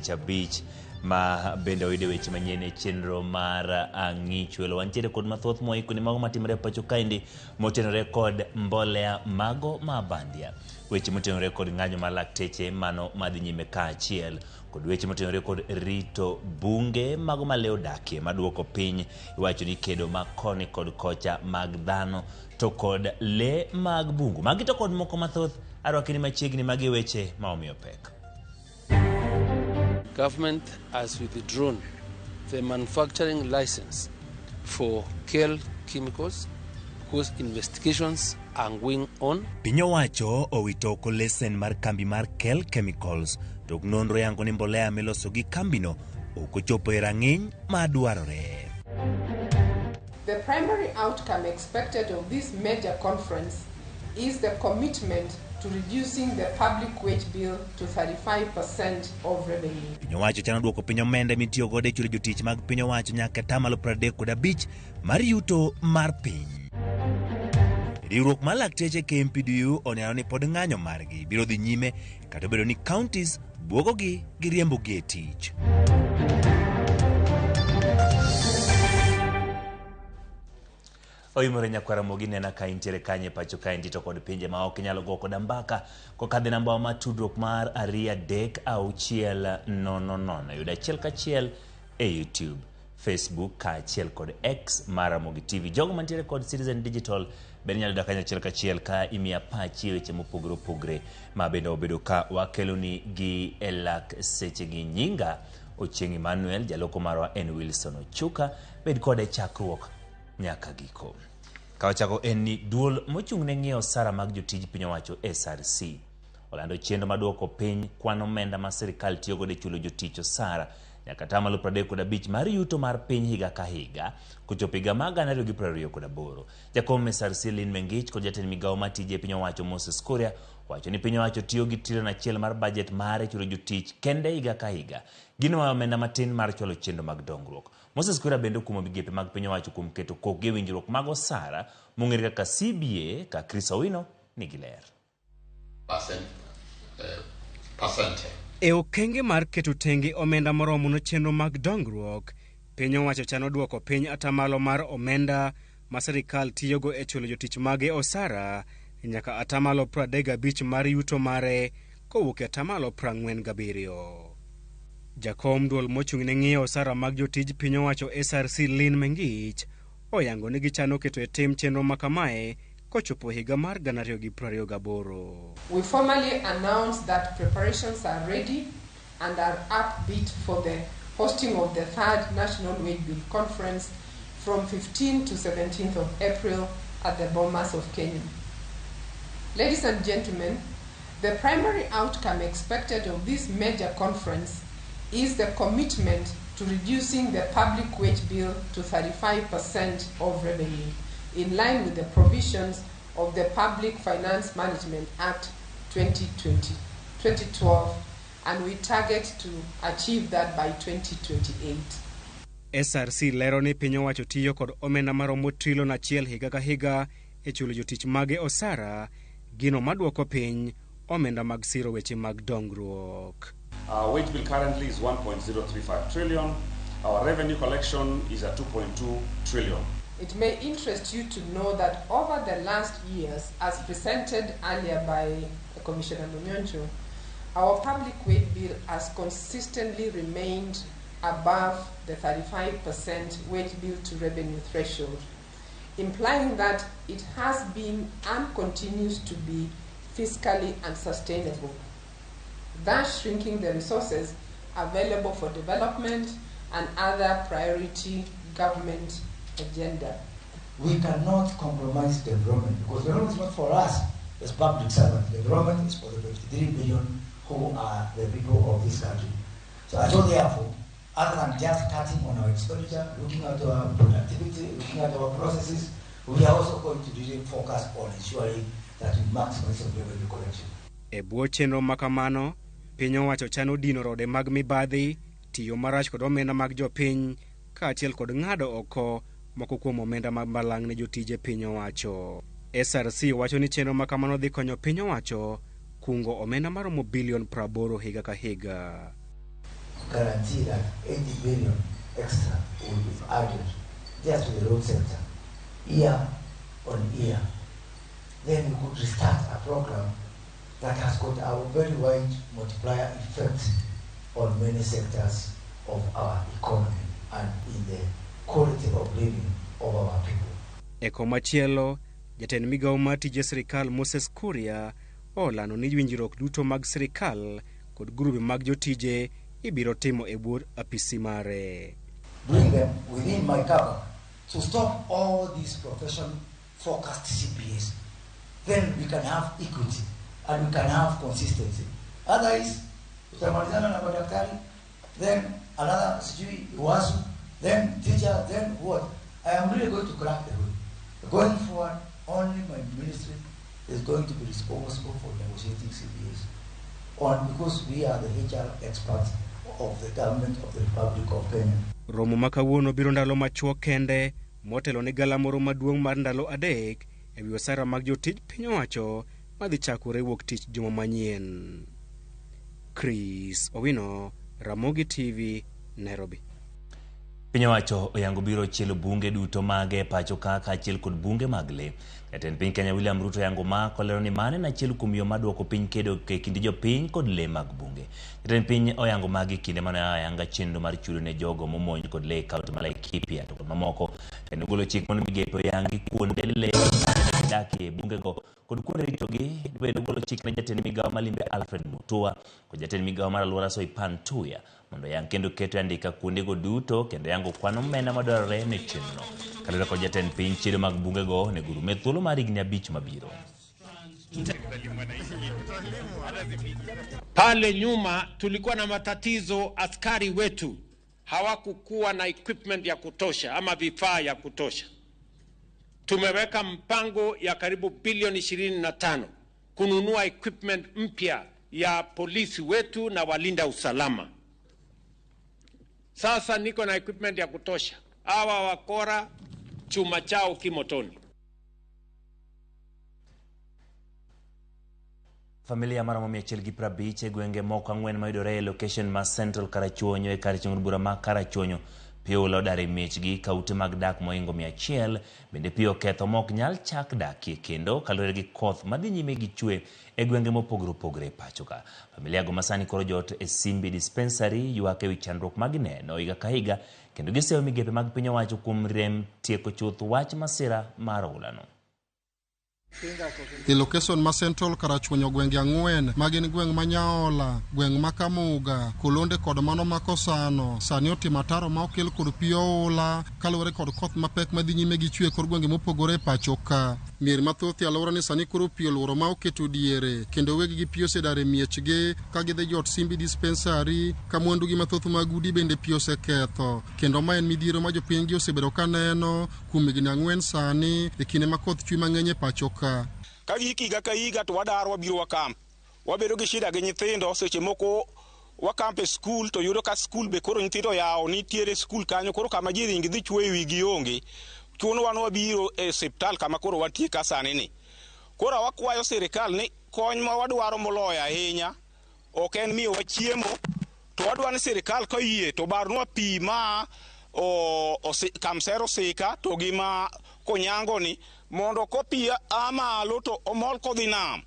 tich abich ma bende oyude weche manyien e chenro mar Ang'ich Welo. Wantiere kod mathoth moiko ni mago matimore e pacho kaendi motenore kod mbolea mago ma bandia. Weche motenore kod ng'anyo mar lakteche mano madhi nyime kaachiel kod weche motenore kod rito bunge mago ma lee odakie maduoko piny iwacho ni kedo ma koni kod kocha mag dhano to kod lee mag bungu. Magi to kod moko mathoth arwakini machiegni magi weche ma omiyo pek. Government has withdrawn the manufacturing license for Kel Chemicals because investigations are going on. Piny owacho owito oko lesen mar kambi mar Kel Chemicals tok nonro yango ni mbolea miloso gi kambino ok ochopo e rang'iny ma dwarore. The primary outcome expected of this major conference is the commitment to reducing the public wage bill to 35% of revenue. Piny owacho chano duoko piny omenda mitiyo godo e chulo jotich mag piny owacho nyaka atamalo 35 mar yuto mar piny. Riwruok mar lakteche KMPDU oneno ni pod ng'anyo margi biro dhi nyime kata obedo ni counties bwogogi gi riembogi e tich. Oimore nyakwara Ramogi nena ka intiere kanye pacho kaendi to kod pinje ma ok inyalo go koda mbaka kokadho e namba mar tudruok mar 23600 yud achiel kachiel e YouTube, Facebook kaachiel kod X mar Ramogi TV. Jogo mantiere kod Citizen Digital bende inyalo yuda kanyo achiel kachiel ka imiya pachi e weche mopogore opogore ma bende wabedo ka wakeloni gi e lak sechegi. Nyinga Ochieng' Emmanuel, jaloko marwa en Wilson Ochuka. Bed kode chakruok nyaka giko. Ka wachako en ni duol mochung' ne ng'iyo osara mag jotij piny owacho SRC olando chenro mar duoko piny kwan omenda ma sirkal tiyo godo e chulo jotich osara nyaka atamalo 35 mar yuto mar piny higa ka higa kochopo higa mar 2028. Jakom SRC Lynn Mengich kod jatend migawo mar tije e piny owacho Moses Kuria wacho ni piny owacho tiyo gi trilion achiel mar bajet mare chulo jotich kende higa ka higa. Gino mayo omenda matin mar chwalo chenro mag dongruok. Moses Kuria bende okumo migepe mag piny owacho kuom keto kokgi e winjruok mag osara mong'ere kaka CBA ka Chris Owino nigi ler. E okenge mar keto tenge omenda moromo ne chenro mag dongruok, piny owacho chano duoko piny atamalo mar omenda ma sirikal tiyogo e chulo jotich mage osara nyaka atamalo 35 mar yuto mare kowuok e atamalo 47. Jakom duol mochung' ne ng'iyo osara mag jotij piny owacho SRC Lynn Mengich oyango ni gichano keto e tim chenro ma kamae kochopo higa mar 2028. We formally announce that preparations are ready and are upbeat for the hosting of the third National Wage Bill Conference from 15 to 17th of April at the Bomas of Kenya. Ladies and gentlemen, the primary outcome expected of this major conference is the commitment to reducing the public wage bill to 35% of revenue, in line with the provisions of the Public Finance Management Act 2012, and we target to achieve that by 2028. SRC lero ni piny owacho tiyo kod omenda maromo trilion achiel higa ka higa e chulo jotich mage osara, gino maduoko piny omenda mag siro weche mag dongruok. Our wage bill currently is 1.035 trillion. Our revenue collection is at 2.2 trillion. It may interest you to know that over the last years, as presented earlier by Commissioner Monyoncho, our public wage bill has consistently remained above the 35% wage bill to revenue threshold, implying that it has been and continues to be fiscally unsustainable, thus shrinking the resources available for development and other priority government agenda. We cannot compromise development because development is not for us as public servants. Development is for the 53 million who are the people of this country. So I thought, therefore, other than just cutting on our expenditure, looking at our productivity, looking at our processes, we are also going to really focus on ensuring that we maximize the revenue collection. E bwo chenro ma kamano, piny owacho chano dino rode mag mibadhi, tiyo marach kod omenda mag jopiny, kaachiel kod ng'ado oko moko kuom omenda mag balang' ne jotije piny owacho. SRC wacho ni chenro ma kamano dhi konyo piny owacho kungo omenda maromo bilion 80 higa ka higa. guarantee that 80 billion extra will be added just to the road sector, year on year, then we could restart a program that has got a very wide multiplier effect on many sectors of our economy and in the quality of living of our people. E komachielo, jatend migawo mar tije sirikal Moses Kuria olando ni winjruok duto mag sirikal kod grube mag jotije ibiro timo e bwo apisi mare. Bring them within my cover to stop all these profession-focused CBAs. Then we can have equity and we can have consistency. Otherwise, utamalizana na madaktari, then another sijui wasu, then teacher, then what? I am really going to crack the whip. Going forward, only my ministry is going to be responsible for negotiating CBAs, on because we are the HR experts of the government of the Republic of Kenya. Romo ma kawuono biro ndalo machuok kende motelo ne galamoro maduong' mar ndalo 3 e wi osara mag jotij piny owacho madhi chakore wuok tich juma manyien. Chris Owino, Ramogi TV, Nairobi. Piny owacho oyango biro chielo bunge duto mage pacho ka kaachiel kod bunge mag lee. Jatend piny Kenya William Ruto oyango ma kolero ni mano en achiel kuom yo maduoko piny kedo e kind jopiny kod lee mag bunge. Jatend piny oyango magi kinde mane oyanga chenro mar chudo ne jogo momonj kod lee e kaunti ma Laikipia to kod mamoko. Kendo golo chik mondo migepe oyangi kuonde lee dakie bungego kod kuonde ritogi. Bende ogolo chik ne jatend migawo ma Limbe Alfred Mutua kod jatend migawo mar alwora Soipan Tuya mondo oyang kendo keto e andika kuondego duto kendo yango kwan omenda madwarore ne chenrono. Kaluwore kod jatend piny, chiedo mag bungego onego orum e thuolo mar higni 5 mabiro. Pale nyuma tulikuwa na matatizo, askari wetu hawakukuwa na equipment ya kutosha ama vifaa ya kutosha. Tumeweka mpango ya karibu bilioni 25 kununua equipment mpya ya polisi wetu na walinda usalama. Sasa niko na equipment ya kutosha. Hawa wakora chuma chao kimotoni. Familia maromo 150 e gwenge moko 4 mayudore e location ma Central Karachuonyo e kar chung'o bura ma Karachuonyo. Pi oula odar e miechgi ka ute mag dak mohingo 100 bende pi oketho mok nyal chak dakie kendo kaluwore gi koth madhi nyime gi chwe e gwenge mopogore opogore e pacho ka. Familia go masani koro jot e Simbi Dispensary ywak ewi chandruok magineno higa ka higa kendo giseyo migepe mag piny owacho kuom rem tieko chuth wach masira mar oulano. E location ma Central Karachuonyo gwenge 4 magin gweng' ma Nyaola, gweng' ma Kamuga, Kolonde kod mano ma Kosano sani otimo ataro ma okel kod pi oula kaluwore kod koth mapek madhi nyime gi chwe kor gwenge mopogore e pacho ka. Mier mathoth e alwora ni sani koro pi oluoro ma oketo diere kendo weg gi pi osedar e miechgi ka gidhi jot Simbi Dispensary ka mwandugi mathoth mag udi bende pi oseketho kendo ma en midhiero ma jopiny gi osebedo ka neno kuom higni 4 sani e kinde ma koth chwe mang'eny e pacho ka. Ka gik higa ka higa to wadar wabiro wakamp. Wabedo gi shida gi nyithindo, seche moko wakamp e skul to yudo ka skul be koro nyithindo oyawo, nitiere skul kanyo koro kama ji ringi dhi chwe e wigi onge. Chunowa ni wabiro e osiptal kama koro wantie ka sani ni. Koro wakwayo sirikal ni kony ma wadwaro moloyo ahinya ok en miyowa chiemo, to wadwaro ni sirikal koyie to barnwa pi ma Kamsero Sika to gi ma Konyango ni mondo kopi a malo to omol kodhi nam.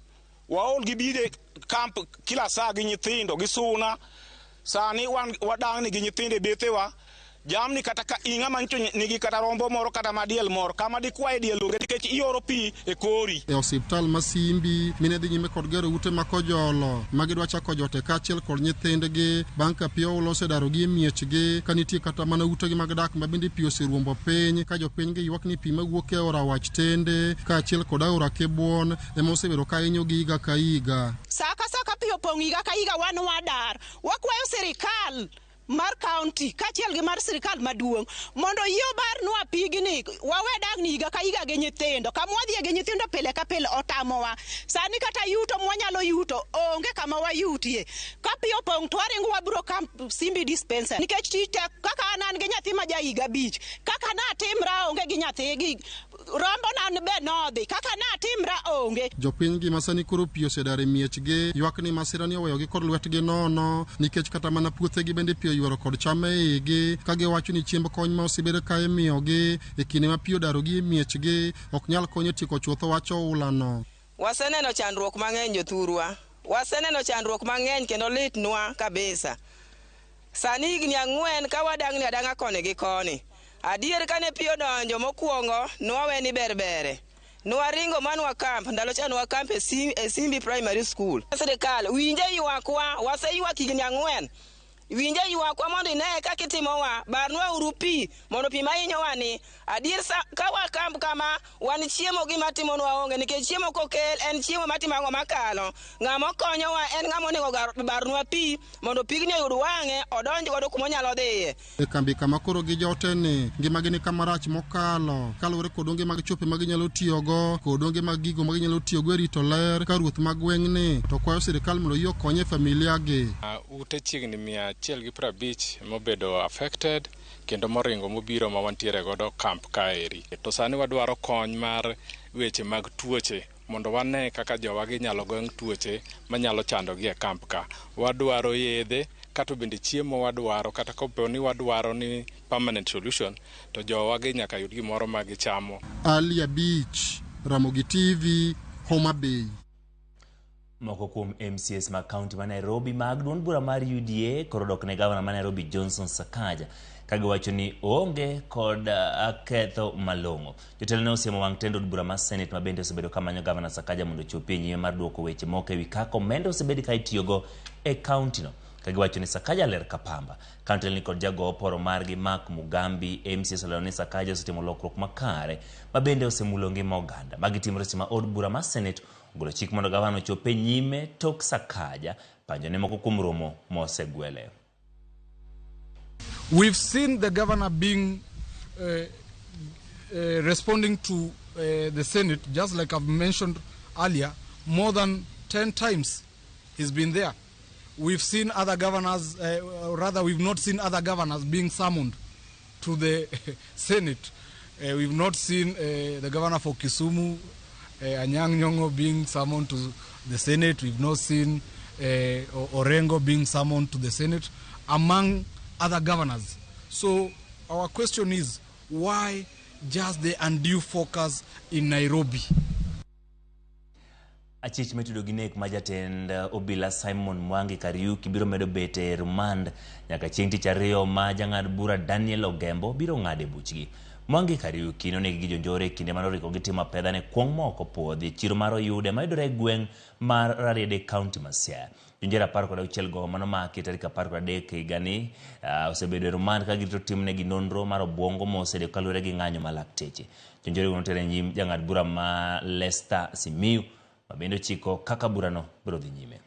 Waol gi bide kamp kila saa gi nyithindo gi suna. Sani wan wadang'ni gi nyithindo e bethewa. Jamni kata ka ing'ama nyicho nigi kata rombo moro kata madiel moro kama dikwaye diel onge nikech ioro pi e kori. E osiptal ma Simbi mine dhi nyime kod gero ute ma Kojolo ma gidwa chako jote kaachiel kod nyithindgi bang' ka pi oula osedarogi e miechgi ka nitie kata mana utegi mag dak ma bende pi oseruombo piny ka jopiny gi ywak ni pi mawuok e aora Wach Tende kaachiel kod aora Kibwon ema osebedo ka hinyogi higa ka higa. Saa ka saa ka pi opong' higa ka higa wan wadar. Wakwayo sirikal mar county kaachiel gi mar sirikal maduong' mondo oyie obarnwa pigni, wawe dagni higa ka higa gi nyithindo. Kama wadhiye gi nyithindo pile ka pile otamowa. Sani kata yuto mwanyalo yuto onge kama wayutie. Ka pi opong' to waringo wabiro kamp Simbi Dispensary nikech tich tek. Kaka an an gi nyathi ma ja higa 5, kaka natimra onge gi nyathi gi Rombo na be nodhi kaka natimra onge. Jopiny gi masani koro pi osedar e miechgi ywak ni masira ni oweyogi kod lwetgi nono nikech kata mana puothegi bende pi oywero kod cham e igi ka giwacho ni chiemb kony ma osebedo ka imiyogi e kinde ma pi odarogi e miechgi ok nyal konyo tieko chutho wach oulano. Waseneno chandruok mang'eny jothurwa. Waseneno chandruok mang'eny kendo litnwa kabisa. Sani higni 4 ka wadang'ni adang'a koni gi koni. Adier kane pi odonjo mokwongo nwawe ni berbere. Nwaringo manwa kamp, ndalo cha nwa kamp e Simbi Primary School. Sirikal winje ywakwa, waseywak higni 4. Winje ywakwa mondo ine kaka itimowa, barnwa uru pi mondo pi mahinyowa ni. Adier ka wakamp kama wan chiemo gima timonwa onge nikech chiemo kokel en chiemo matimo ang'o makalo. Ng'ama okonyowa en ng'ama onego barnwa pi mondo pigni oyud wang'e odonj godo kuma onyalo dhiye. E kambi kama koro gijote ni ngimagi ni kama rach mokalo kaluwore kod onge mag chope ma ginyalo tiyogo kod onge mag gigo ma ginyalo tiyogo e rito ler ka ruoth mag gweng'ni to kwayo sirikal mondo oyie okony e familia gi. Ute chiegni 150 mobedo affected kendo moringo mobiro ma wantiere godo kamp kaeri. To sani wadwaro kony mar weche mag tuoche mondo wane kaka jowagi nyalo geng' tuoche manyalo chandogi e kamp ka. Wadwaro yedhe kata bende chiemo wadwaro, kata kopo ni wadwaro ni permanent solution to jowagi nyaka yud gimoro ma gichamo. Ali Abich, Ramogi TV, Homa Bay. Moko kuom MCAs mag kaunti ma Nairobi mag duond bura mar UDA koro dok ne gavana ma Nairobi Johnson Sakaja ka giwacho ni oonge kod ketho malong'o. Jotelo ne osiemo wang' tend od bura mar Senate ma bende osebedo kamanyo gavana Sakaja mondo ochopi e nyime mar duoko weche moko ewi kaka omenda osebed ka itiyogo e kaunti no. Ka giwacho ni Sakaja ler ka pamba. Kaunti ni kod jago oporo margi Mark Mugambi, MCAs olero ni Sakaja osetimo lokruok makare ma bende osemulo ngima oganda. Magi timore seche ma od bura mar Senate ogolo chik mondo gavana ochop e nyime tok Sakaja panjo ne moko kuom romo mosegwele. We've seen the governor being responding to the Senate, just like I've mentioned earlier, more than 10 times he's been there. We've seen other governors, rather we've not seen other governors being summoned to the Senate. We've not seen the governor for Kisumu, Anyang' Nyong'o, being summoned to the Senate. We've not seen Orengo being summoned to the Senate, among other governors. So our question is, why just the undue focus in Nairobi? Achich mitudo gi nek ma jatend obila Simon Mwangi Kariuki biro medo bet e remand nyaka chieng' tich ariyo ma jang'ad bura Daniel Ogembo biro ng'ade buchgi. Mwangi Kariuki nonegi gi jonjore e kinde manoriko gitimo apedha ne kuong' ma ok opuodhi e chiro mar Oyude mayudore e gweng' mar Rarieda kaunti ma Siaya. Jonjore 16 go manomaki tarik 13 higani osebedo e remand ka girito timnegi nonro mar obuongo mosebedo kaluwore gi ng'anyo mar lakteche. Jonjore go noter e nyim jang'ad bura ma Lester Simiyu ma bende ochiko kaka burano biro dhi nyime.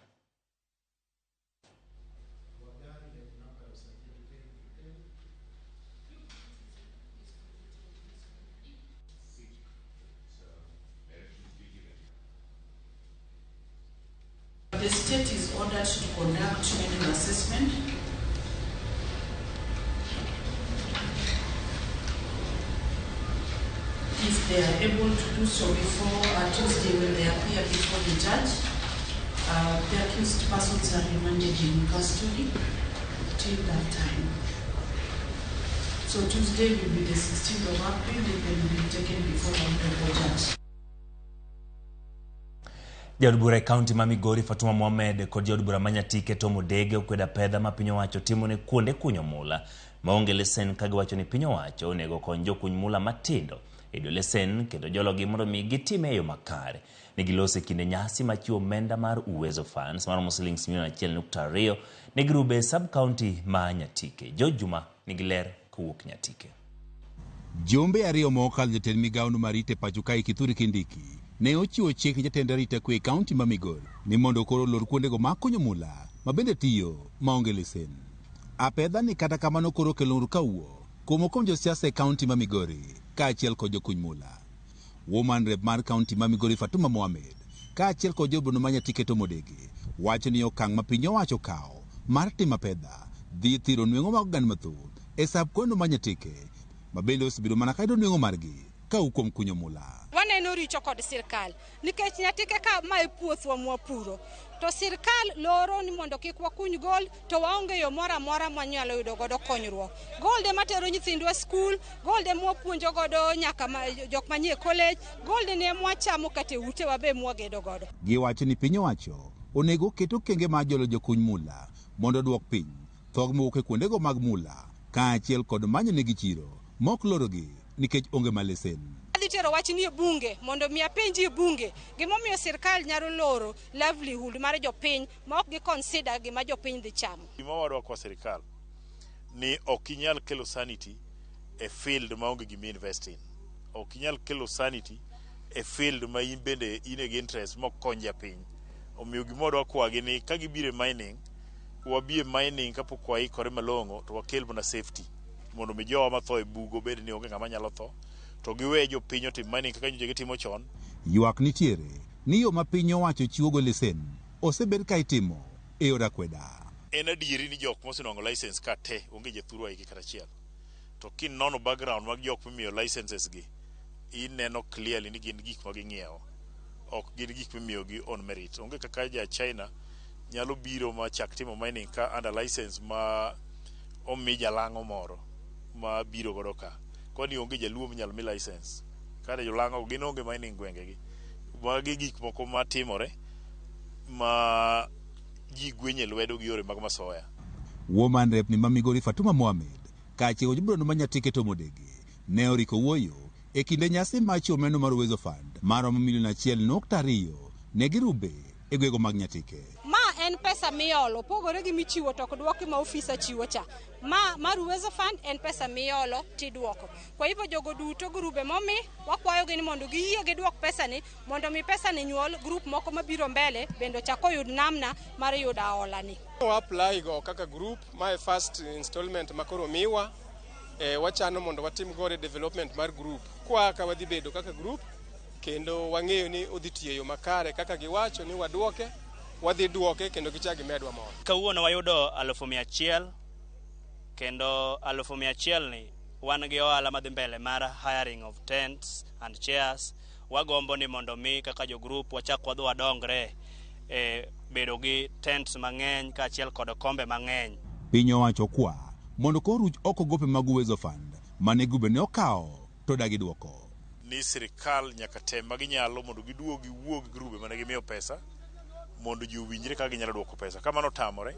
The state is ordered to conduct medical assessment. If they are able to do so before Tuesday when they appear before the judge, the accused persons are remanded in custody till that time. So Tuesday will be the 16th of April, they will be taken before the honorable judge. Jaod bura e kaunti ma Migori Fatuma Mohamed kod jaod bura ma Nyatike Tom Odege okwedo apedha ma piny owacho timo ne kuonde kunyo mula maonge lesen ka giwacho ni piny owacho onego okony jokuny mula matindo e yudo lesen kendo jologi mondo mi gitime e yo makare. Ne giloso e kinde nyasi ma chiwo omenda mar Uwezo Funds maromo siling milion 1.2 ne grube e sub county ma Nyatike. George Juma nigi ler kowuok Nyatike. Jumbe ariyo mokalo jatend migawono mar rit e pacho kae Kithure Kindiki ne ochiwo chik ne jatend arita kwe e kaunti ma Migori ni mondo koro olor kuondego mag kunyo mula ma bende tiyo maonge lesen. Apedha ni kata kamano koro okelo kawuo kuom okom josiasa e kaunti ma Migori kaachiel kod jokuny mula. Woman rep mar kaunti ma Migori Fatuma Mohamed kaachiel kod jobono ma Nyatike Tom Odege wacho ni okang' ma piny owacho okawo mar timo apedha dhi thiro nweng'o mag oganda mathoth e sub kono ma Nyatike ma bende osebedo mana ka yudo nweng'o margi kawu kuom kunyo mula. Waneno richo kod sirkal nikech Nyatike ka ma e puothwa mwapuro to sirkal loro ni mondo kik wakuny gold to waonge yo moro amora mwanyalo yudo godo konyruok. Gold ema tero nyithindwa skul, gold ema wapuonjo godo nyaka jok manie college, gold ni ema wachamo kata e utewa be mwagedo godo. Giwacho ni piny owacho onego oket okenge mar jolo jokuny mula mondo oduok piny thog mowuok e kuondego mag mula kaachiel kod manyo negi chiro mok lorogi nikech onge ma lesen. Adhi tero wachni e bunge mondo mi apenji e bunge gimomiyo sirkal nyalo loro livelihood mar jopiny ma ok gi consider gima jopiny dhi chamo. Gima wadwa kwa sirkal ni ok inyal kelo sanity e field maonge gima invest in. Ok inyal kelo sanity e field ma in bende in e gi interest mok kony japiny. Omiyo gima wadwa kwagi ni ka gibiro e mining, wabi e mining kapok waikore malong'o to wakel mana safety mondo mi jowa matho e bugo bed ni onge ng'ama nyalo tho to giwe jopiny otim mining kaka nyocha gitimo chon. Ywak nitiere ni yo ma piny owacho chiwogo lesen osebed ka itimo e yor akweda. En adieri ni jok mosenwang'o license ka te onge jathurwa igi kata achiel. To kinono background mag jok mimiyo licenses gi, ineno clearly ni gin gik ma ging'iewo. Ok gin gik mimiyogi on merit. Onge kaka ja China nyalo biro ma chak timo mining ka under license ma omi jalang'o moro ma biro godo ka. Kwani onge jaluo minyalo mi license. Kata jolang'o gin onge mining gwengegi. Magi gik moko matimore ma ji gwenye lwedo gi yore mag masoya. Woman rep ni ma Migori Fatuma Mohamed kaachiel kod joburono ma Nyatike Tom Odege ne oriko wuoyo e kinde nyasi mar chiwo omenda mar Uwezo Fund maromo milion 1.2 ne girube e gwego mag Nyatike. Ma en pesa miolo, pogore gi michiwo to ok dwoki ma ofisa chiwo cha. Ma mar Uwezo Fund en pesa miolo tiduoko. Kwa hivyo jogo duto grube momi wakwayogi ni mondo giyie giduok pesa ni mondo mi pesa ni nyuol group moko mabiro mbele bende ochak oyud namna mar yudo hola ni. Wa apply go kaka group mae first installment makoro miwa wachano mondo watim godo development mar group kwa ka wadhi bedo kaka group kendo wang'eyo ni odhi tiyo e yo makare kaka giwacho ni waduoke wadhi duoke kendo gichak gimedwa moro. Kawuono wayudo 100,000 kendo 100,000 ni wan gi ohala madhi mbele mar hiring of tents and chairs. Wagombo ni mondo mi kaka jo group wachak wadhi wadongre e bedo gi tents mang'eny kaachiel kod kombe mang'eny. Piny owacho kwa mondo koro ruch oko gope mag Uwezo Fund mane grube ne okawo to dagi duoko. Ni sirikal nyaka tem ma ginyalo mondo giduog giwuo gi grube mane gimiyo pesa mondo ji owinjre kaka ginyalo duoko pesa. Ka mano otamore,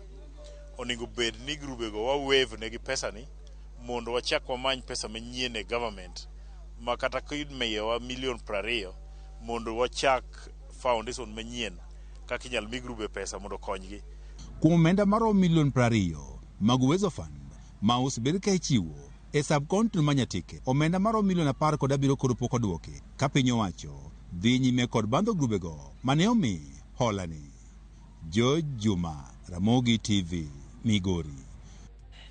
onego bed ni grubego wa waive negi pesa ni mondo wachak wamany pesa manyien e government ma kata kimiyowa milion 20 mondo wachak foundation manyien kaka inyalo mi grube pesa mondo okonygi. Kuom omenda maromo milion 20 mag Uwezo Fund ma osebed ka ichiwo e sub county ma Nyatike, omenda maromo milion 17 koro pok oduoki ka piny owacho dhi nyime kod bandho grubego mane omi hola ni. George Juma, Ramogi TV, Migori.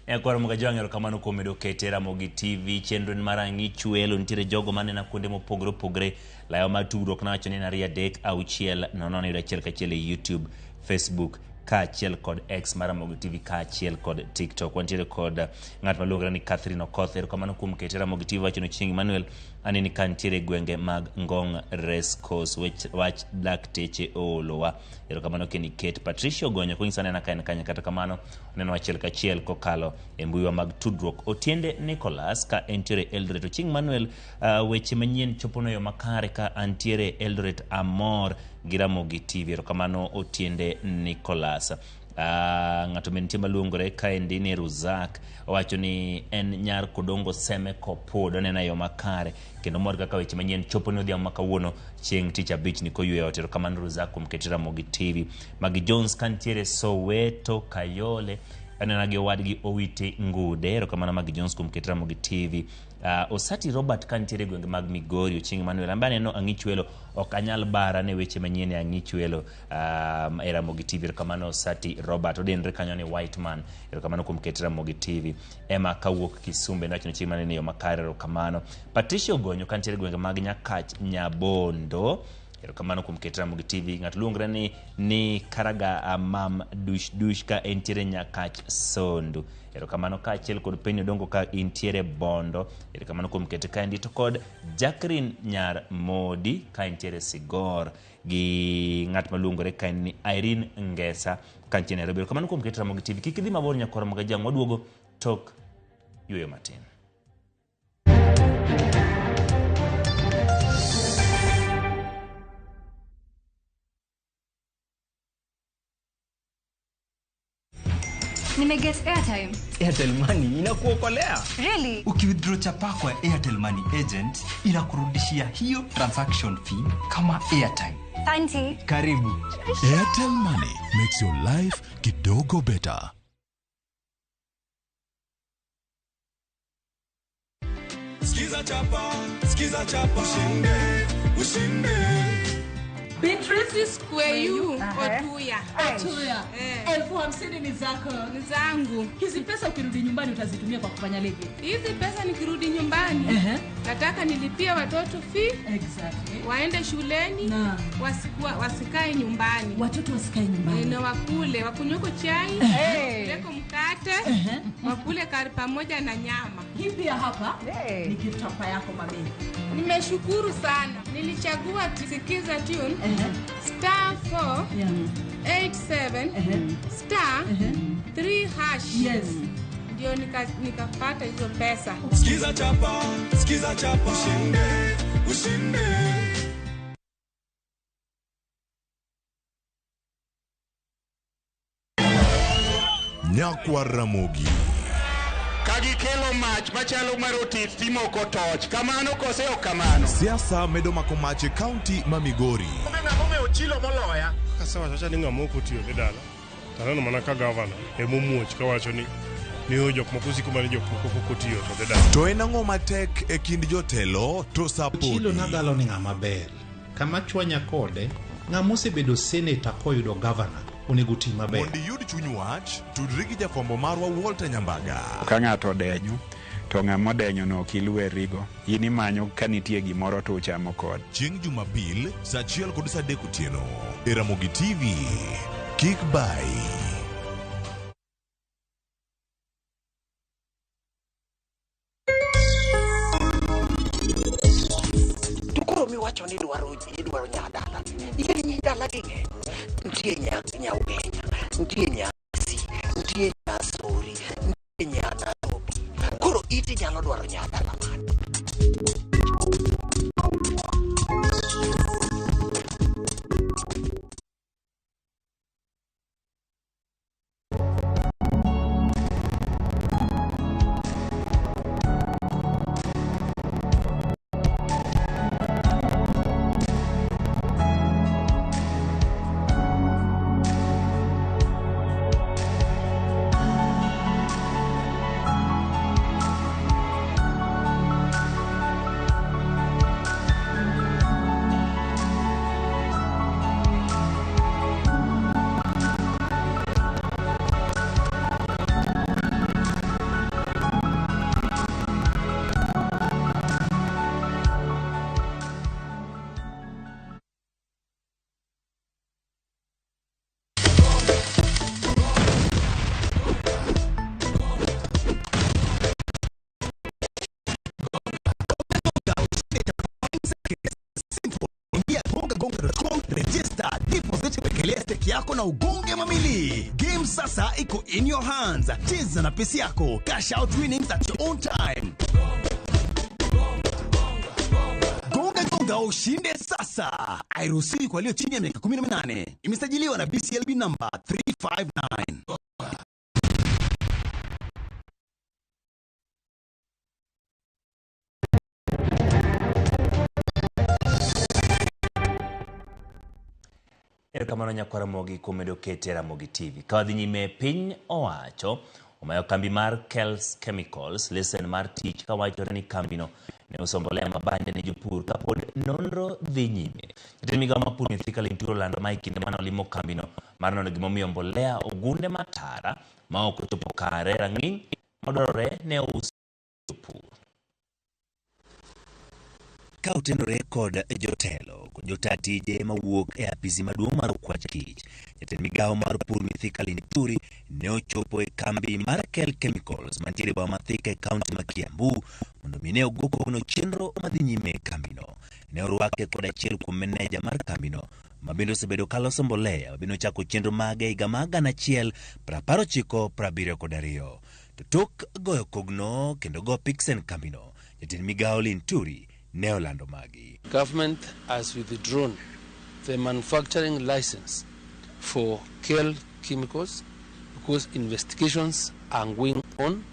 Nyakwar Mugajwang' erokamano kuom medo kete Ramogi TV chenro en mar Ang'ich Welo nitiere jogo manena kuonde mopogore opogore layo mar tudruok nawacho ni en 2 3 6 0 0 1 1 e YouTube, Facebook kaachiel kod X mar Ramogi TV kaachiel kod TikTok. Wantiere kod ng'at maluongore ni Catherine Okoth. Erokamano kuom kete Ramogi TV wacho ni Chieng' Emmanuel aneni ka nitiere e gwenge mag Ngong Race Course. Wach lakteche oolowa. Erokamano kendo iket Patricia Ogonyo konyisa anena ka en kanye kata kamano oneno achiel kachiel kokalo e mbuiwa mag tudruok. Otiende Nicholas ka entiere Eldoret. Ochieng' Emmanuel weche manyien chopono e yo makare ka antiere Eldoret amor gi Ramogi TV. Erokamano Otiende Nicholas. Ng'ato be nitie maluongore kaendi ni Ruzak owacho ni en nyar Kodongo Seme Kopod oneno e yo makare kendo mor kaka weche manyien chopo ne odhiambo ma kawuono chieng' tich abich ni koyweyo ot. Erokamano Ruzak kuom keti Ramogi TV. Magi Jones kantiere Soweto Kayole anena gi owadgi Owiti Ngude. Erokamano Magi Jones kuom keti Ramogi TV. Osati Robert kantiere e gwenge mag Migori Ochieng' Emmanuel ambe aneno Ang'ich Welo ok anyal bara ne weche manyien e Ang'ich Welo e Ramogi TV. Erokamano Osati Robert odenre kanyo ni White Man. Erokamano kuom keti Ramogi TV. Emma kawuok Kisumu bende wacho ni Ochieng' Emmanuel ni yo makare. Erokamano. Patricia Ogonyo kantiere e gwenge mag Nyakach Nyabondo. Erokamano kuom ket Ramogi TV. Ng'ato luongre ni ni Karaga Mam Dush Dush ka entiere Nyakach Sondu. Erokamano kaachiel kod Penny Odongo ka intiere Bondo. Erokamano kuom kete kaendi to kod Jacqueline Nyar Modi ka entiere Sigor gi ng'at maluongore kaendi ni Irene Ngesa ka nitie Nairobi. Erokamano kuom keto Ramogi TV. Kik idhi mabor nyakwar Ramogi Ajang', waduogo tok yueyo matin. Nimeget airtime. Airtel Money inakuokolea. Really? Ukiwithdraw chapa kwa Airtel Money agent inakurudishia hiyo transaction fee kama airtime. Auntie. Karibu. Airtel Money makes your life kidogo better. Skiza chapa, skiza chapa, ushinde, ushinde. Beatrice Skweyu Otuya. Otuya. 50,000 ni zako. Ni zangu. Hizi pesa ukirudi nyumbani utazitumia kwa kufanya lipi? Hizi pesa nikirudi nyumbani nataka nilipie watoto fee. Exactly. Waende shuleni, wasikae nyumbani. Watoto wasikae nyumbani. Na wakule, wakunyweko chai, leko mkate, wakule kari pamoja na nyama. Hii pia hapa ni gift hapa yako mami. Nimeshukuru sana. Nilichagua Sikiza Tune star 4 87 star 3 hash. Yes. Ndio nikapata hizo pesa. Skiza chapa, skiza chapa, ushinde, ushinde. Nyakwar Ramogi. Kagikelo mach machalo mar otit timoko toch. Kamano kose ok kamano? Siasa medo mako mach e kaunti ma Migori. Ng'ama omiyo chilo moloya. Kasewacho ni ng'ama ok otiyo gi dala. To aneno mana ka gavana emomuoch kawacho ni jok moko siko mana jok moko pok otiyo to dhi dala. To en ang'o matek e kind jotelo to sapoti? Chilo nadhalo ni ng'ama ber. Kama chwanya kode, ng'ama osebedo seneta koyudo gavana onego ti maber. Mondo iyud chuny wach, tudri gi jafwambo marwa Walter Nyambaga. Ka ng'ato odenyo, to ng'ama odenyo no ok iluwerigo. In imanyo ka nitie gimoro to uchamo kode. Chieng' Jumapil, saa 1 kod saa 3 otieno. E Ramogi TV. Kik bai. To koro miwacho ni idwaro nyadala. Ing'e ni dala gi ng'eny. Nitie Nyaugenya, nitie Nyasi, nitie Nyasori, nitie Nyanairobi. Koro iti nyalo dwaro nyadala mane? Yako na ugonge mamili. Game sasa iko in your hands. Cheza na pesa yako. Cash out winnings at your own time. Gonga gonga ushinde sasa. Hairuhusiwi kwa walio chini ya miaka 18. Imesajiliwa na BCLB number 359. Erokamano nyakwar Ramogi kuom medo kete Ramogi TV. Ka wadhi nyime, piny owacho omayo kambi mar Kels Chemicals lesen mar tich kawachore ni kambino ne uso mbolea mabande ne jopur kapod nonro dhi nyime. Jatend migao mar pur Mithika Linturi olando ma e kinde mane olimo kambino mar nono gimomiyo mbolea ogunde matara ma ok ochopo kare rang'iny madwarore ne ous jopur. Ka otenore kod jotelo kod jotaa tije mawuok e apisi maduong' mar Okwach Kich, jatend migawo mar pur Mithika Linturi ne ochopo e kambi mar Kel Chemicals mantiere e boma ma Thika e kaunti ma Kiambu mondo mi ne ogo kogno chenro madhi nyime e kambino. Ne orwake kod achiel kuom meneja mar kambino ma bende osebedo ka loso mbolea ma bende ochako chenro mage e higa mar 1992. To tok goyo kogno kendo go piksen kambino, jatend migawo Linturi ne olando magi. Government has withdrawn the manufacturing license for Kel Chemicals because investigations are going on.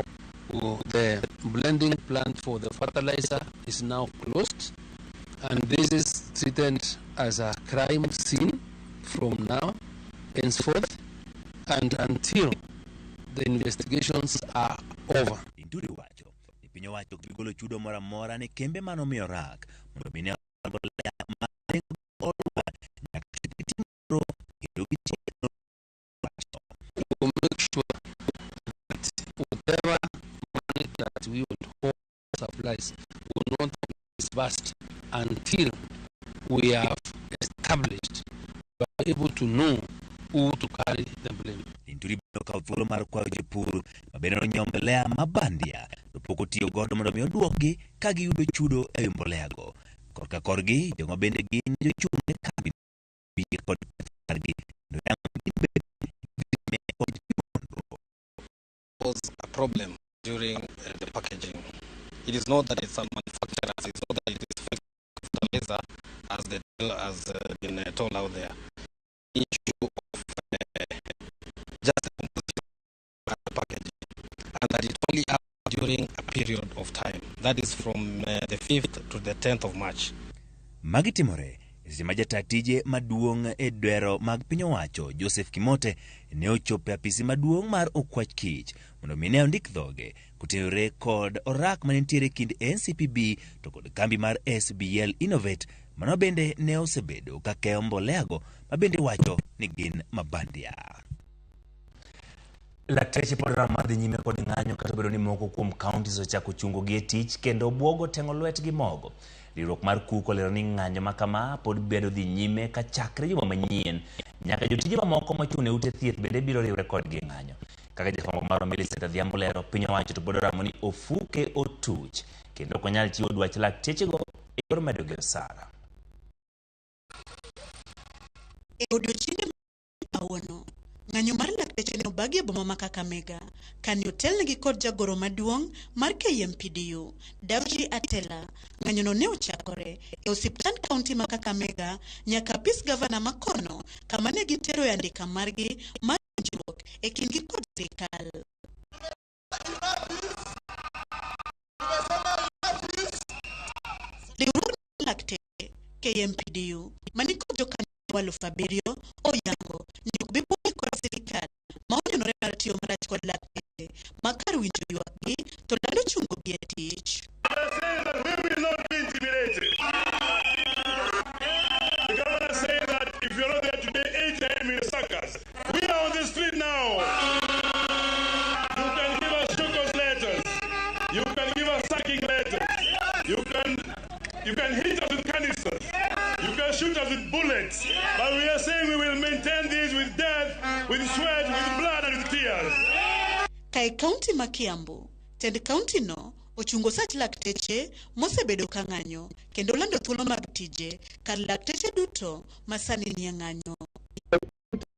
The blending plant for the fertilizer is now closed, and this is treated as a crime scene from now henceforth and until the investigations are over. Linturi wacho ni piny owacho ok bi golo chudo moro amora ne kembe mane omiyo rak mondo mi ne mbolea ma nengo olwar nyaka chop gitim nonro kendo gitiek wachno. We will make sure that whatever money that we would hold supplies will not be disbursed until we have established, we are able to know who to carry the blame. Linturi bende okawo thuolo mar kwayo jopur ma bende nonyiewo mbolea ma bandia to pok otiyo godo mondo mi oduokgi ka giyudo chudo ewi mbolea go. Korka korgi, joma bende gin jochung' ne kambi yie kod ketho margi kendo yango ni gin bende gidhi nyime kod timo nonro. Was a problem during the packaging. It is not that it's a manufacturer, it's not that it is fake fertilizer as the deal has been told out there. Issue of just the composition of the packaging, and that it only happened during a period of time. That is from the 5th to the 10th of March. Magi timore e seche ma jataa tije maduong' e dwero mag piny owacho Joseph Kimote ne ochopo e apisi maduong' mar Okwach Kich mondo mi ne ondik dhoge kotenore kod orak mane nitiere e kind NCPB to kod kambi mar SBL Innovate mano bende ne osebedo ka keyo mboleago ma bende wacho ni gin mabandia. Lakteche pod oramo mar dhi nyime kod ng'anyo kata obedo ni moko kuom counties ochako chungo gi e tich kendo buogo teng'o lwetgi mogo. Riwruok mar KUK olero ni ng'anyo ma kama pod bedo dhi nyime ka chakre juma manyien nyaka jotije mamoko mochung' ne ute thieth bende biro riwre kodgi e ng'anyo. Kaka jafwambo marwa Millicent Adhiambo lero, piny owacho to pod oramo ni ofuke otuch kendo ok onyal chiwo dwach laktechego e yor medogi osara. E odiochienge kawuono, ng'anyo mar lakteche ne obagi e boma ma Kakamega kane otelnegi kod jagoro maduong' mar KMPDU, Davji Atela. Ng'anyono ne ochakore e osiptand kaunti ma Kakamega nyaka apis gavana ma kono kama ne giteroe andika margi mar winjruok e kindgi kod sirikal. Riwruogno mar lakteche KMPDU manikod jokanyo 7,000 oyango ni ok bi buogi kod sirikal ma onyonore mar tiyo marach kod lakteche ma kar winjo ywakgi to lando chungogi e tich. We will not be intimidated. The governor said that if you're not there today, 8 a.m. in Sakas. We are on the street now. You can give us show letters. You can give us sacking letters. You can hit us with canisters. You can shoot us with bullets. But we are saying we will maintain this with death, with sweat, with blood, and with tears. Kae kaunti ma Kiambu, tend kaunti no ochungo sach lakteche mosebedo ka ng'anyo kendo lando thuolo mag tije kar lakteche duto ma sani nie ng'anyo.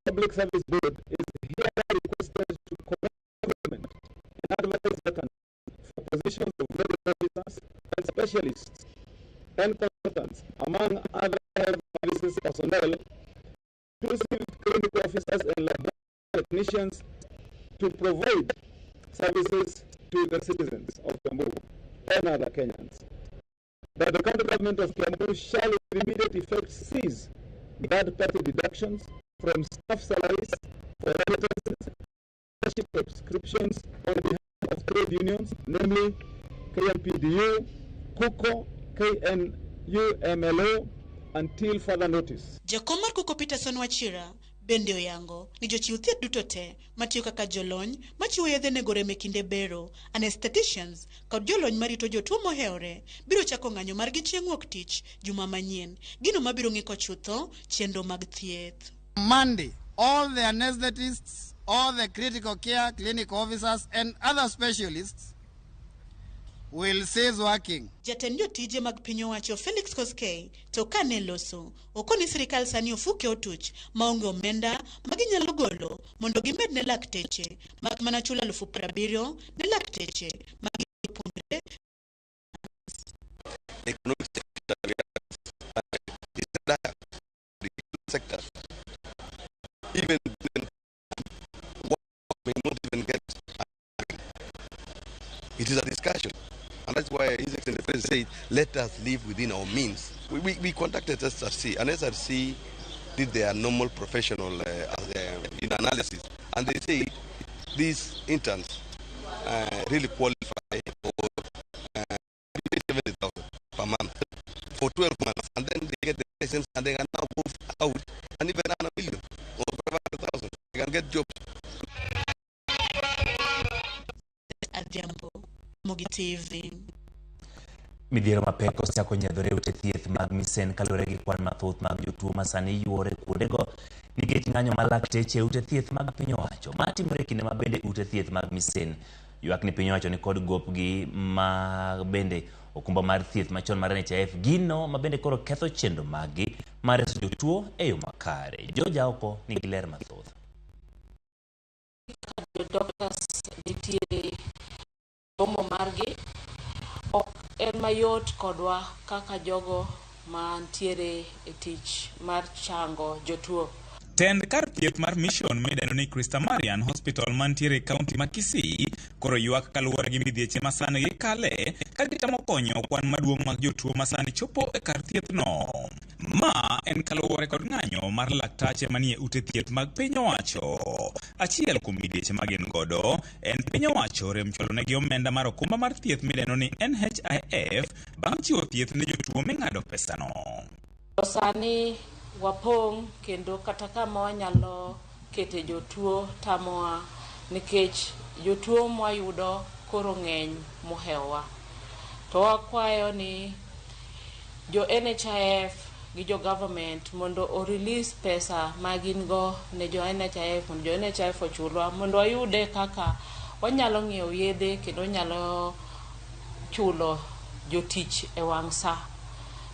Public Service Board is hereby requested to commence recruitment and advertise vacancies for positions of medical officers and specialists and consultants, among other health services personnel, inclusive clinical officers and laboratory technicians, to provide services to the citizens of Kiambu and other Kenyans. That the county government of Kiambu shall with immediate effect cease third-party deductions from staff salaries for remittances, membership subscriptions on behalf of trade unions, namely KMPDU, KUKO, KNUMLO, until further notice. Jakom mar Kuko Peterson Wachira Bende oyango ni jochiw thieth duto te matiyo kaka jolony machiwo yedhe nego rem e kinde bero, anesthetists kod jolony marito jotuo mohewore biro chako ng'anyo margi chieng' wuok tich juma manyien, gino mabiro ng'iko chutho chenro mag thieth. Monday, all the anesthetists, all the critical care clinic officers and other specialists will cease working. Jatend jotije mag piny owacho Felix Koskei to kane loso okoni sirikal sani ofuke otuch maonge omenda ma ginyalo golo mondo gimed ne lakteche mak mana chulo 70,000 ne lakteche ma jopuonjre. Economic sector is dire. The sector, even then, may not even get. It is a discussion, and that's why His Excellency the President said, "Let us live within our means." We contacted SRC, and SRC did their normal professional in analysis, and they said these interns really qualify for 70,000 per month for 12 months, and then they get the license and they can now move out and even earn $1 million or 500,000. They can get jobs. Adhiambo, Mogi TV. Midhiero mapek osechako nyiedhore e ute thieth mag Misen kaluwore gi kwan mathoth mag jotuo ma sani yuore kuondego nikech ng'anyo mar lakteche e ute thieth mag piny owacho. Ma timore e kinde ma bende ute thieth mag Misen ywak ni piny owacho ni kod gopgi ma bende okumba mar thieth machon mar NHIF, gino ma bende koro ketho chenro maggi mar reso jotuo e yo makare. Joja oko nigi ler mathoth. Doctors nitiere romo margi ok en mayot kodwa kaka jogo mantiere e tich mar chango jotuo. Tend kar thieth mar Mission midendo ni Christamarian Hospital mantiere e kaunti ma Kisii koro ywak kaluwore gi midhieche ma sani gikale ka gitemo konyo kwan maduong' mag jotuo ma sani chopo e kar thiethno. Ma en kaluwore kod ng'anyo mar laktache manie ute thieth mag piny owacho. Achiel kuom midhieche ma gin godo en piny owacho rem chwalo negi omenda mar okumba mar thieth midendo ni NHIF bang' chiwo thieth ne jotuo ming'ado pesano. To sani wapong' kendo kata kama wanyalo kete jotuo tamowa nikech jotuo mwayudo koro ng'eny mohewowa. To wakwayo ni jo NHIF gi jo government mondo o release pesa ma gin go ne jo NHIF mondo jo NHIF ochulwa mondo wayude kaka wanyalo ng'iewo yedhe kendo wanyalo chulo jotich e wang' sa.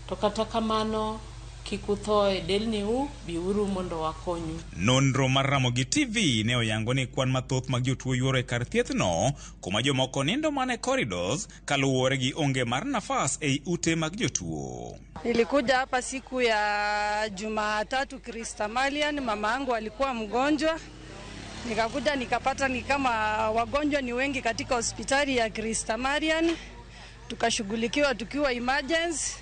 To kata kamano kik utho e delniu, biuru mondo wakonyu. Nonro mar Ramogi TV ne oyango ni kwan mathoth mag jotuo yuoro e kar thiethno kuma jomoko nindo mana e corridors kaluwore gi onge mar nafas ei ute mag jotuo. Nilikuja hapa siku ya Jumatatu Kristamalian, mama yangu alikuwa mgonjwa. Nikakuja nikapata ni kama wagonjwa ni wengi katika hospitali ya Kristamarian. Tukashughulikiwa tukiwa emergency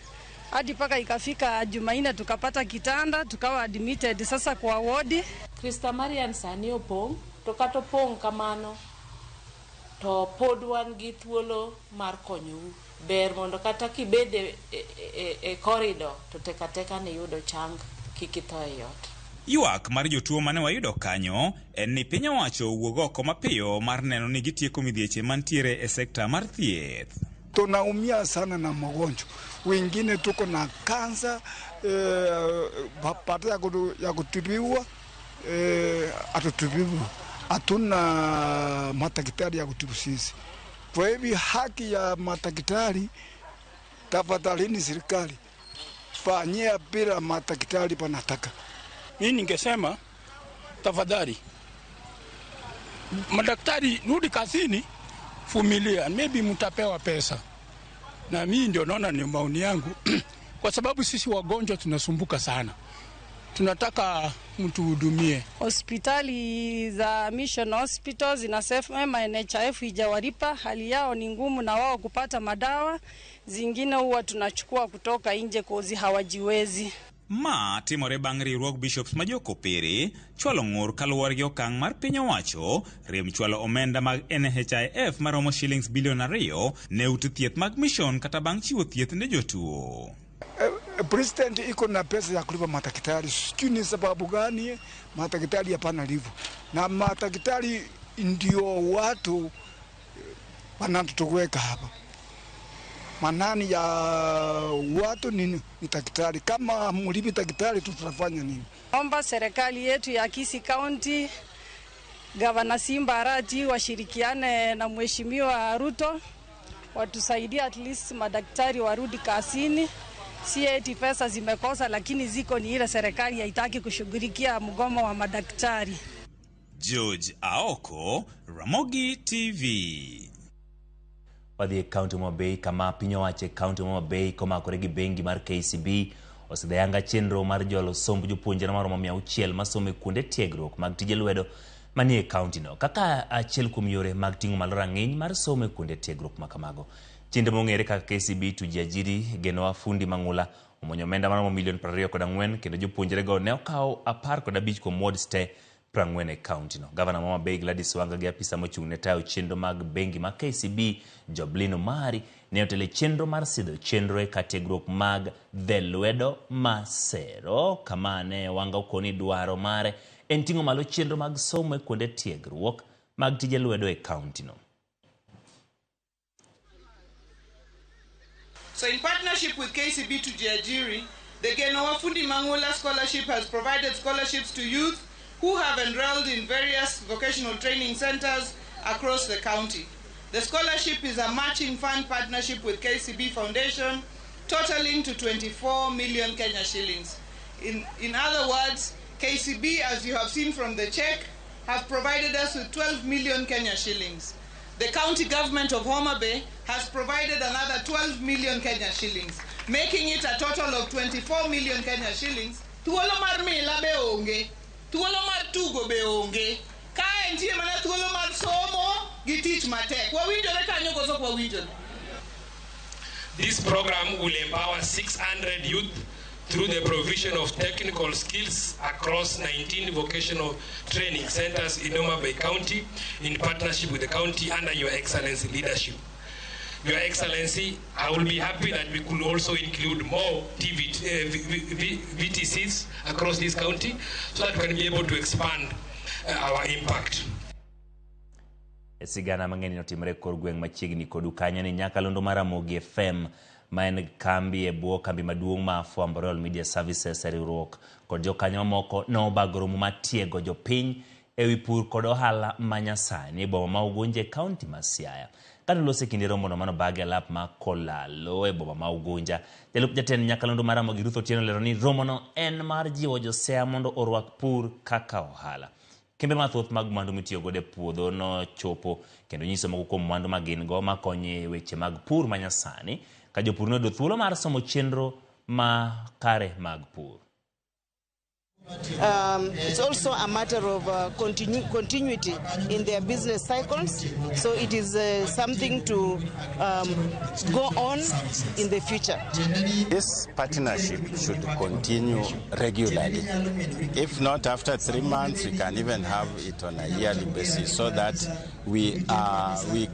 hadi mpaka ikafika Jumanne tukapata kitanda tukawa admitted sasa kwa wodi. Kristamarian sani opong' to kata opong' kamano to pod wan gi thuolo mar konyou. Ber mondo kata kibede e corridor to tek ateka ni yudo chang kik itho e ot. Ywak mar jotuo mane wayudo kanyo en ni piny owacho owuog oko mapiyo mar neno ni gitieko midhieche mantiere e sekta mar thieth. Tunaumia sana na magonjwa, wengine tuko na kansa baada ya kutibiwa hatutibiwa, hatuna madaktari ya kutibu sisi. Kwa hivyo haki ya madaktari, tafadhalini serikali fanyia bila madaktari panataka. Mimi ningesema tafadhali madaktari rudi kazini, vumilia, maybe mtapewa pesa. Na mimi ndio naona ni maoni yangu kwa sababu sisi wagonjwa tunasumbuka sana, tunataka mtuhudumie. Hospitali za Mission Hospital zinasema NHIF haijawalipa, hali yao ni ngumu na wao kupata madawa, zingine huwa tunachukua kutoka nje kozi hawajiwezi. Ma timore bang' riwruog bishops ma jokopere chwalo ng'ur kaluwore gi okang' mar piny owacho rem chwalo omenda mag NHIF maromo shillings bilion 2 ne ute thieth mag Mission kata bang' chiwo thieth ne jotuo. President iko na pesa ya kulipa madaktari, sijui ni sababu gani madaktari hapana livu, na madaktari ndio watu wanatuweka hapa. Manani ya watu ni daktari. Kama mlipi daktari tutafanya nini? Omba serikali yetu ya Kisii County, Gavana Simba Arati washirikiane na Mheshimiwa Ruto watusaidie at least madaktari warudi kazini. Si eti pesa zimekosa, lakini ziko, ni ile serikali haitaki kushughulikia mgomo wa madaktari. George Aoko, Ramogi TV. Wadhi e kaunti ma Homa Bay kama piny owacho e kaunti ma Homa Bay komakore gi bengi mar KCB osedhi ayanga chenro mar jolo somb jopuonjre maromo 600 masomo e kuonde tiegruok mag tije lwedo manie kaunti no kaka achiel kuom yore mag ting'o malo rang'iny mar somo e kuonde tiegruok ma kamago. Chenro mong'ere kaka KCB Tujiajiri Genowa Fundi Mang'ula omonyo omenda maromo milion 24 kendo jopuonjrego ne okaw 15 kuom wards te 40 e kaunti no. Gavana ma Homa Bay Gladys Wanga gi apisa mochung' ne tayo chenro mag bengi ma KCB Joblin Omari ne otelo e chenro mar sidho chenro e kar tiegruok mag The Lwedo Masero kama ne Wanga okoni dwaro mare en ting'o malo chenro mag somo e kuonde tiegruok mag tije lwedo e kaunti no. So in partnership with KCB Tujiajiri, the Genoa Fundi Mangula Scholarship has provided scholarships to youth who have enrolled in various vocational training centers across the county. The scholarship is a matching fund partnership with KCB Foundation, totaling to 24 million Kenya shillings. In other words, KCB, as you have seen from the check, have provided us with 12 million Kenya shillings. The county government of Homa Bay has provided another 12 million Kenya shillings, making it a total of 24 million Kenya shillings. Thuolo mar mila be onge, thuolo mar tugo be onge. Kae nitie mana thuolo mar somo gi tich matek. Wawinjore kanyo koso ok wawinjore? This program will empower 600 youth through the provision of technical skills across 19 vocational training centers in Homa Bay County in partnership with the county under Your Excellency leadership. Your Excellency, I will be happy that we could also include more VTCs across this county so that we can be able to expand our impact. Sigana mang'eny notimore kor gweng' machiegni kodu kanyo ni nyakalondo mar Ramogi FM ma en kambi e bwo kambi maduong' ma Fwambo Royal Media Services e riwruok kod jokanyo mamoko nobago romo mar tiego jopiny ewi pur kod ohala ma nyasani e boma ma Ugunja e kaunti ma Siaya. Kane oloso e kinde romono manobagi alap ma Kolalo e boma ma Ugunja, jalup jatend nyakalondo mar Ramogi Ruth Otieno olero ni romono en mar jiwo josiaya mondo orwak pur kaka ohala. Kembe mathoth mag mwandu mitiyo godo e puodho nochopo kendo nyiso moko kuom mwandu ma gin go makonyo e weche mag pur manyasani ka jopur noyudo thuolo mar somo chenro ma kare mag pur. It's also a matter of continuity in their business cycles, so it is something to go on in the future. This partnership should continue regularly. If not after 3 months, we can even have it on a yearly basis so that we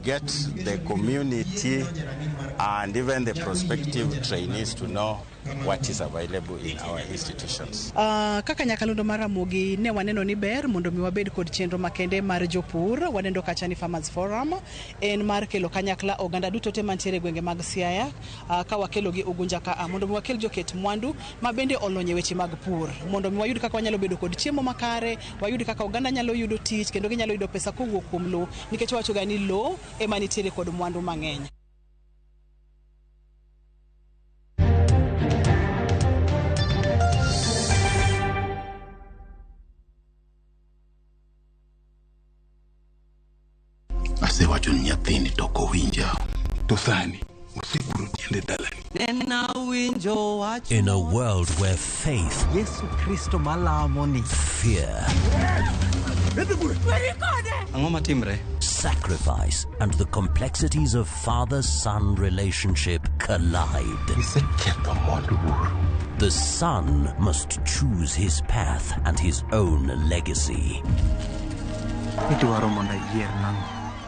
get the community and even the prospective trainees to know what is available in our institutions. Kaka nyakalondo mar Ramogi ne waneno ni ber mondo mi wabed kod chenro makende mar jopur. Wanendo kacha ni Farmers Forum en mar kelo kanyakla oganda duto te mantiere e gwenge mag Siaya, ka wakelo gi Ugunja ka mondo mi wakel joket mwandu ma bende olony e weche mag pur, mondo mi wayud kaka wanyalo bedo kod chiemo makare, wayud kaka oganda nyalo yudo tich kendo ginyalo yudo pesa kowuok kuom lowo, nikech wacho ga ni lowo ema nitiere kod mwandu mang'eny. Asewacho ni nyathini to ok owinja. To sani oseguro tiende dalani. In a world where faith, Yesu Kristo malamo ni, fear, Ang'o matimre? sacrifice, and the complexities of father-son relationship collide. Iseketho mwandu wuoro. The son must choose his path and his own legacy. Idwaro mondo ayier nang'o?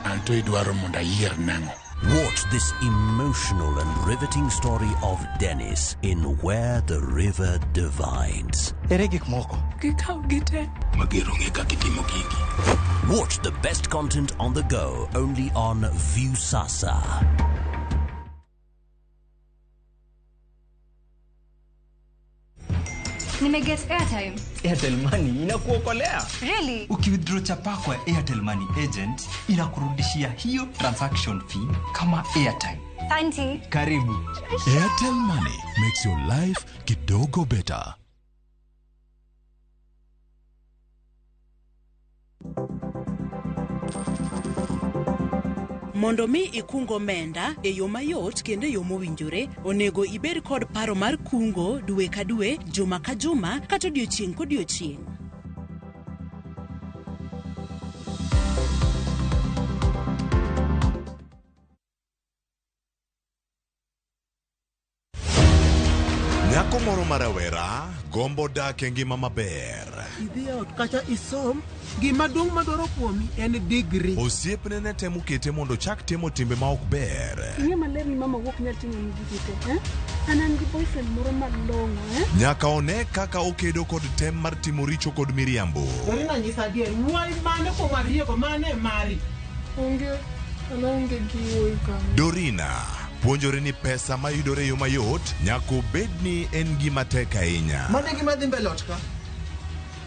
Anto idwaro mondo ayier nang'o? Watch this emotional and riveting story of Dennis in Where the River Divides. Ere gik moko? Gikaw gite. Mager ong'e kaka itimo gigi. Watch the best content on the go only on Viusasa. Nimeget airtime. Airtel Money inakuokolea. Really? Ukiwithdraw chapa kwa Airtel Money agent inakurudishia hiyo transaction fee kama airtime. Auntie. Karibu. Airtel Money makes your life kidogo better. Mondo mi ikung omenda e yo mayot kendo e yo mowinjore, onego ibed kod paro mar kungo dwe ka dwe, juma ka juma, kata odiochieng' kodiochieng'. Nyako moro ma rawera gombo dak e ngima maber. Idhi e ot kacha isom, gima duong' madwaro kuomi en digri. Osiepne ne temo kete mondo ochak timo timbe ma ok ber. Ing'e maler ni mama wuok nyal timo ni gigi te, eh? An an gi boyfriend moro malong'o, eh? Nyaka one kaka okedo kod tem mar timo richo kod miriambo. Dorina nyisa adier, wuoyi mane kuom ariyogo mane mari? Onge, an aonge gi wuoyi kanyo. Dorina puonjore ni pesa mayudore e yo mayot nyaka obed ni en gima tek ahinya. Mano e gima dhi mbele ot ka.